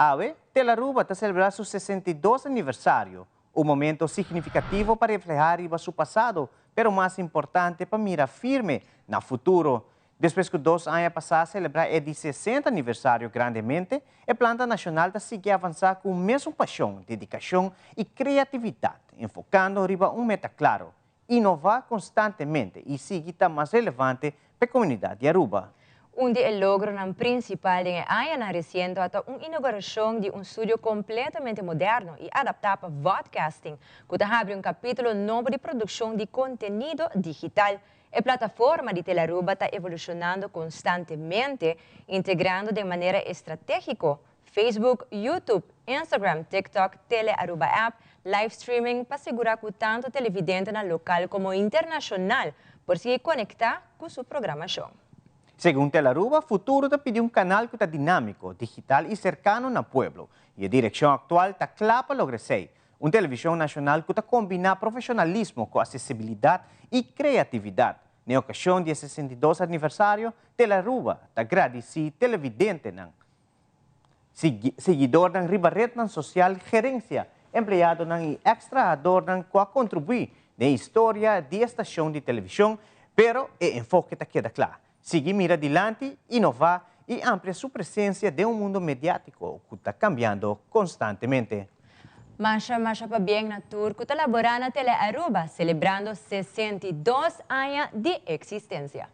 Awe, Telearuba ta celebra su 62 aniversario, un momento significativo pa refleha riba su pasado, pero mas importante pa mira firme na futuro. Despues cu 2 aña pasa a celebra e di 60 aniversario grandemente, e planta nacional ta sigui avansa cu mesun pasion, dedicacion y creatividad, enfocando riba un meta cla: innova constantemente y sigui ta mas relevante pa e comunidad di Aruba. Un di e logronan principal di aña reciente ta un inauguracion di un studio completamente moderno y adapta pa vodcasting, cu ta habri un capitulo nobo di produccion di contenido digital. E plataforma di Telearuba ta evolucionando constantemente, integrando di manera estrategico Facebook, YouTube, Instagram, TikTok, Telearuba App, live streaming pa sigura cu tanto televidente na local como internacional por sigui conecta cu su programacion. Segun Telearuba, futuro ta pidi un canal cu ta dinamico, digital y cercano na pueblo. Y e direccion actual ta cla pa logra esey. Un television nacional cu ta combina profesionalismo cu accesibilidad y creatividad. Na ocasion di 62 aniversario, Telearuba ta gradici televidentenan, siguidornan riba red social, gerencia, empleadonan y ex-trahadornan cu a contribui na historia di e stacion di television, pero e enfoke ta keda cla: sigui mira dilanti, innova y amplia su presencia den un mundo mediatico cu ta cambiando constantemente. Masha, masha pabien na tur cu ta labora na Telearuba, celebrando 62 aña di existencia.